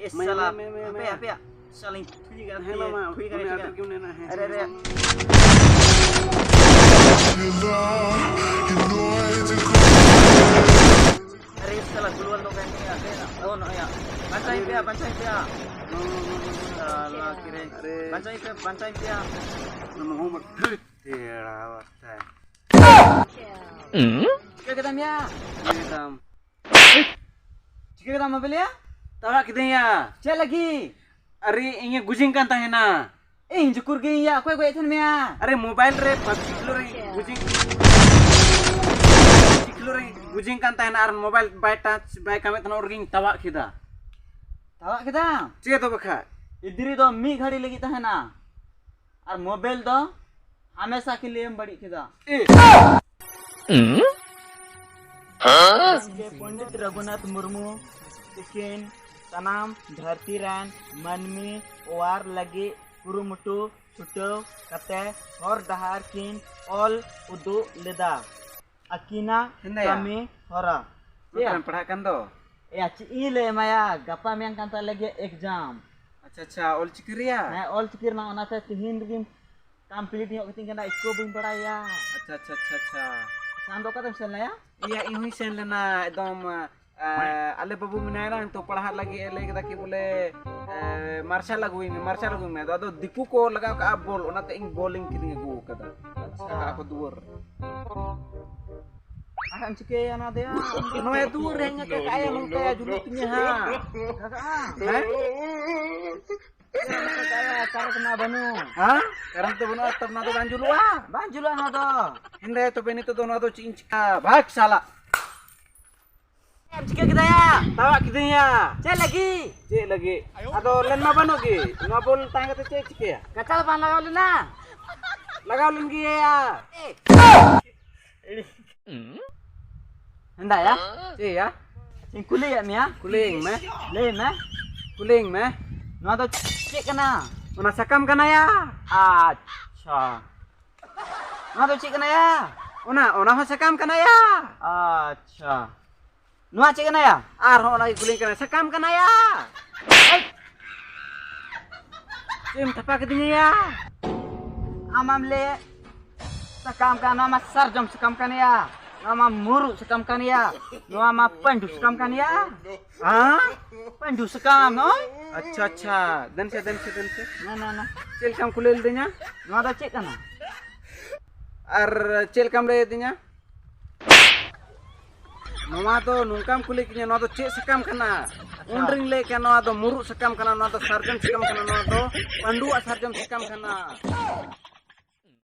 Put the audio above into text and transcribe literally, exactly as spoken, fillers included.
ए साला, मैं, मैं, मैं, अबे, मैं। अबे, साला, ठीक है, हेलो, ठीक है, मैं ठीक है, ऑर्डर ठीक है। क्यों लेना है? अरे, अरे। अरे, साला, गुलवल लोग हैं, नहीं आते ना। ओ, नो, या। पंचायत पे आ, पंचायत पे आ। No, no, no, no, no. साला, किरे। अरे। पंचायत पे, पंचायत पे आ। No, no, no, no. तेरा होता है। क्या कहता मिया? एकदम। ᱪᱤᱠᱟᱹ ᱠᱮᱫᱟᱢ ᱢᱟᱵᱮᱞᱤᱭᱟ? ᱛᱟᱣᱟᱜ ᱠᱤᱫᱟᱹᱧ ᱭᱟ᱾ ᱪᱮᱫ ᱞᱟᱹᱜᱤᱫ? ᱟᱨᱮ, ᱤᱧᱮ ᱜᱩᱡᱤᱧ ᱠᱟᱱ ᱛᱟᱦᱮᱱᱟ᱾ ᱤᱧ ᱡᱩᱠᱩᱨ ᱜᱮ ᱭᱟ, ᱚᱠᱚᱭ ᱜᱚᱡ ᱛᱟᱦᱮᱱ ᱢᱮᱭᱟ? ᱟᱨᱮ, ᱢᱳᱵᱟᱭᱤᱞ ᱨᱮ ᱯᱟᱵᱡᱤ ᱠᱷᱮᱞᱳ ᱨᱮ ᱜᱩᱡᱤᱧ, ᱯᱟᱵᱡᱤ ᱠᱷᱮᱞᱳ ᱨᱮ ᱜᱩᱡᱤᱧ ᱠᱟᱱ ᱛᱟᱦᱮᱱᱟ ᱟᱨ ᱢᱳᱵᱟᱭᱤᱞ ᱵᱟᱭ ᱴᱟᱪ ᱵᱟᱭ ᱠᱟᱢᱮᱫ ᱛᱟᱦᱮᱱᱟ, ᱩᱱ ᱨᱮᱜᱤᱧ ᱛᱟᱣᱟᱜ ᱠᱮᱫᱟ᱾ ᱛᱟᱣᱟᱜ ᱠᱮᱫᱟᱢ? ᱪᱮᱫ ᱫᱚ ᱵᱟᱠᱷᱟᱡ? ᱮᱫᱽᱨᱤ ᱫᱚ ᱢᱤᱫ ᱜᱷᱟᱹᱲᱤ ᱞᱟᱹᱜᱤᱫ ᱛᱟᱦᱮᱱᱟ ᱟᱨ ᱢᱳᱵᱟᱭᱤᱞ ᱫᱚ ᱦᱟᱢᱮᱥᱟ ᱠᱮ ᱞᱤᱭᱮᱢ ᱵᱟᱹᱲᱤᱡ ᱠᱮᱫᱟ᱾ ᱮ᱾ ᱜᱚᱢᱠᱮ ᱯᱚᱱᱰᱤᱛ ᱨᱚᱜᱷᱩᱱᱟᱛᱷ ᱢᱩᱨᱢᱩ ᱛᱤᱠᱤᱱ ᱥᱟᱱᱟᱢ ᱫᱷᱟᱹᱨᱛᱤ ᱨᱮᱱ ᱢᱟᱹᱱᱢᱤ ᱚᱣᱟᱨ ᱞᱟᱹᱜᱤᱫ ᱠᱩᱨᱩᱢᱩᱴᱩ ᱪᱷᱩᱴᱟᱹᱣ ᱠᱟᱛᱮ ᱦᱚᱨ ᱰᱟᱦᱟᱨ ᱠᱤᱱ ᱚᱞ ᱩᱫᱩᱜ ᱞᱮᱫᱟ᱾ ᱟᱹᱠᱤᱱᱟᱜ ᱦᱮᱸᱫᱟᱭᱟ᱾ ᱠᱟᱹᱢᱤ ᱦᱚᱨᱟ᱾ ᱚᱠᱟᱨᱮᱢ ᱯᱟᱲᱦᱟᱜ ᱠᱟᱱ ᱫᱚ? ᱮᱭᱟ, ᱪᱮᱫ ᱤᱧ ᱞᱟᱹᱭ ᱟᱢᱟᱭᱟ, ᱜᱟᱯᱟ ᱢᱮᱭᱟᱝ ᱠᱟᱱ ᱛᱟᱞᱮ ᱜᱮᱭᱟ ᱮᱠᱡᱟᱢ᱾ ᱟᱪᱪᱷᱟ, ᱟᱪᱪᱷᱟ, ᱚᱞ ᱪᱤᱠᱤ ᱨᱮᱭᱟᱜ? ᱦᱮᱸ, ᱚᱞ ᱪᱤᱠᱤ ᱨᱮᱱᱟᱜ, ᱚᱱᱟᱛᱮ ᱛᱤᱦᱤᱧ ᱨᱮᱜᱮᱢ ᱠᱚᱢᱯᱞᱤᱴ ᱧᱚᱜ ᱠᱟᱛᱤᱧ ᱠᱟᱱᱟ, ᱤᱠᱳ ᱵᱟᱹᱧ ᱵᱟᱲᱟᱭᱟ᱾ ᱟᱪᱪᱷᱟ, ᱟᱪᱪᱷᱟ, ᱟᱪᱪᱷᱟ, ᱟᱪᱪᱷᱟ᱾ ᱟᱪᱪᱷᱟ, ᱟᱢ ᱫᱚ ᱚᱠᱟᱛᱮᱢ ᱥᱮᱱ ᱞᱮᱱᱟ? ᱤᱭᱟᱹ, ᱤᱧ ᱦᱚᱸᱧ ᱥᱮᱱ ᱞᱮᱱᱟ, ᱮᱠᱫᱚᱢ, ᱟ, ᱟᱞᱮ ᱵᱟᱹᱵᱩ ᱢᱮᱱᱟᱭᱟ ᱱᱤᱛᱚᱜ ᱯᱟᱲᱦᱟᱜ ᱞᱟᱹᱜᱤᱫ ᱮ ᱞᱟᱹᱭ ᱠᱮᱫᱟ ᱠᱤ ᱵᱚᱞᱮ, ᱮ, ᱢᱟᱨᱥᱟᱞ ᱟᱹᱜᱩᱭ ᱢᱮ, ᱢᱟᱨᱥᱟᱞ ᱟᱹᱜᱩᱭ ᱢᱮ᱾ ᱟᱫᱚ ᱫᱤᱠᱩ ᱠᱚ ᱞᱟᱜᱟᱣ ᱠᱟᱜᱼᱟ ᱵᱚᱞ, ᱚᱱᱟᱛᱮ ᱤᱧ ᱵᱚᱞ ᱤᱧ ᱠᱤᱨᱤᱧ ᱟᱹᱜᱩ ᱟᱠᱟᱫᱟ᱾ ᱟᱪᱪᱷᱟ᱾ ᱠᱟᱜᱼᱟ ᱠᱚ ᱫᱩᱣᱟᱹᱨ ᱨᱮ᱾ ᱟᱨ ᱮᱢ ᱪᱤᱠᱟᱹᱭᱟ ᱚᱱᱟ ᱫᱚᱭᱟ? ᱱᱚᱣᱟ ᱫᱩᱣᱟᱹᱨ ᱨᱮ ᱦᱮᱡ ᱠᱟᱜᱼᱟ, ᱱᱚᱝᱠᱟᱭᱟ, ᱡᱩᱞᱩᱜ ᱛᱤᱧᱟᱹ ᱦᱟᱸᱜ᱾ ᱠᱟᱠᱟ, ᱦᱮᱸ? ᱪᱮᱫ ᱮᱢ ᱪᱤᱠᱟᱹᱭᱟ? ᱠᱟᱨᱮᱱᱴ ᱢᱟ ᱵᱟᱹᱱᱩᱜ᱾ ᱦᱮᱸ? ᱠᱟᱨᱮᱱᱴ ᱫᱚ ᱵᱟᱹᱱᱩᱜᱼᱟ, ᱛᱚ ᱱᱚᱣᱟ ᱫᱚ ᱵᱟᱝ ᱡᱩᱞᱩᱜᱼᱟ? ᱵᱟᱝ ᱡᱩᱞᱩᱜᱼᱟ ᱱᱚᱣᱟ ᱫᱚ᱾ ᱦᱮᱸᱫᱮ, ᱛᱚᱵᱮ ᱱᱤᱛᱚᱜ ᱫᱚ ᱱᱚᱣᱟ ᱫᱚ ᱪᱮᱫ ᱤᱧ ᱪᱤᱠᱟ? ᱵᱷᱟᱜᱽ ᱥᱟᱞᱟ᱾ ᱪᱮᱫ ᱮᱢ ᱪᱤᱠᱟᱹ ᱠᱮᱫᱟᱭᱟ? ᱛᱟᱣᱟᱜ ᱠᱤᱫᱟᱹᱧᱟ᱾ ᱪᱮᱫ ᱞᱟᱹᱜᱤᱫ? ᱪᱮᱫ ᱞᱟᱹᱜᱤᱫ? ᱟᱫᱚ ᱞᱮᱱ ᱢᱟ ᱵᱟᱹᱱᱩᱜ ᱜᱮ᱾ ᱱᱚᱣᱟ ᱵᱚᱞ ᱛᱟᱦᱮᱸ ᱠᱟᱛᱮ ᱪᱮᱫ ᱪᱤᱠᱟᱹᱭᱟ? ᱠᱟᱪᱟ ᱫᱚ ᱵᱟᱝ ᱞᱟᱜᱟᱣ ᱞᱮᱱᱟ? ᱞᱟᱜᱟᱣ ᱞᱮᱱ ᱜᱮᱭᱟ᱾ ᱮ᱾ ᱦᱮᱸᱫᱟᱭᱟ? ᱪᱮᱫ ᱭᱟ? ᱤᱧ ᱠᱩᱞᱤᱭᱮᱫ ᱢᱮᱭᱟ᱾ ᱠᱩᱞᱤᱭᱟᱹᱧ ᱢᱮ᱾ ᱞᱟᱹᱭ ᱢᱮ᱾ ᱠᱩᱞᱤᱭᱟᱹᱧ ᱢᱮ᱾ ᱱᱚᱣᱟ ᱫᱚ ᱪᱮᱫ ᱠᱟᱱᱟ? ᱚᱱᱟ ᱥᱟᱠᱟᱢ ᱠᱟᱱᱟ ᱭᱟ᱾ ᱟᱪᱪᱷᱟ᱾ ᱱᱚᱣᱟ ᱫᱚ ᱪᱮᱫ ᱠᱟᱱᱟ ᱭᱟ? ᱚᱱᱟ, ᱚᱱᱟ ᱦᱚᱸ ᱥᱟᱠᱟᱢ ᱠᱟᱱᱟ ᱭᱟ᱾ ᱟᱪᱪᱷᱟ᱾ ᱱᱚᱣᱟ ᱪᱮᱫ ᱠᱟᱱᱟᱭᱟ? ᱟᱨᱦᱚᱸ ᱚᱱᱟ ᱜᱮ ᱠᱩᱞᱤᱧ ᱠᱟᱱᱟ, ᱥᱟᱠᱟᱢ ᱠᱟᱱᱟᱭᱟ᱾ ᱮᱭ! ᱪᱮᱫ ᱮᱢ ᱛᱷᱟᱯᱟ ᱠᱤᱫᱤᱧᱟ ᱭᱟ? ᱟᱢ ᱟᱢ ᱞᱟᱹᱭ ᱥᱟᱠᱟᱢ ᱠᱟᱱᱟ, ᱱᱚᱣᱟ ᱢᱟ ᱥᱟᱨᱡᱚᱢ ᱥᱟᱠᱟᱢ ᱠᱟᱱ ᱭᱟ, ᱱᱚᱣᱟ ᱢᱟ ᱢᱩᱨᱩᱫ ᱥᱟᱠᱟᱢ ᱠᱟᱱ ᱭᱟ, ᱱᱚᱣᱟ ᱢᱟ ᱯᱟᱹᱰᱩ ᱥᱟᱠᱟᱢ ᱠᱟᱱ ᱭᱟ᱾ ᱦᱮᱸ? ᱯᱟᱹᱰᱩ ᱥᱟᱠᱟᱢ ᱱᱚᱜᱼᱚᱭ᱾ ᱟᱪᱪᱷᱟ, ᱟᱪᱪᱷᱟ, ᱫᱮᱱ ᱥᱮ, ᱫᱮᱱ ᱥᱮ, ᱫᱮᱱ ᱥᱮ᱾ ᱱᱟ, ᱱᱟ, ᱱᱟ᱾ ᱪᱮᱫ ᱞᱮᱠᱟᱢ ᱠᱩᱞᱤ ᱞᱤᱫᱤᱧᱟ? ᱱᱚᱣᱟ ᱫᱚ ᱪᱮᱫ ᱠᱟᱱᱟ? ᱟᱨ ᱪᱮᱫ ᱞᱮᱠᱟᱢ ᱞᱟᱹᱭ ᱟᱹᱫᱤᱧᱟ? ᱱᱚᱣᱟ ᱫᱚ ᱱᱚᱝᱠᱟᱢ ᱠᱩᱞᱤ ᱠᱤᱧᱟ, ᱱᱚᱣᱟ ᱫᱚ ᱪᱮᱫ ᱥᱟᱠᱟᱢ ᱠᱟᱱᱟ? ᱟᱪᱪᱷᱟ᱾ ᱩᱱᱨᱤᱧ ᱞᱟᱹᱭ ᱠᱮᱭᱟ, ᱱᱚᱣᱟ ᱫᱚ ᱢᱩᱨᱩᱫ ᱥᱟᱠᱟᱢ ᱠᱟᱱᱟ, ᱱᱚᱣᱟ ᱫᱚ ᱥᱟᱨᱡᱚᱢ ᱥᱟᱠᱟᱢ ᱠᱟᱱᱟ, ᱱᱚᱣᱟ ᱫᱚ ᱯᱟᱺᱰᱩᱣᱟᱜ ᱥᱟᱨᱡᱚᱢ ᱥᱟᱠᱟᱢ ᱠᱟᱱᱟ᱾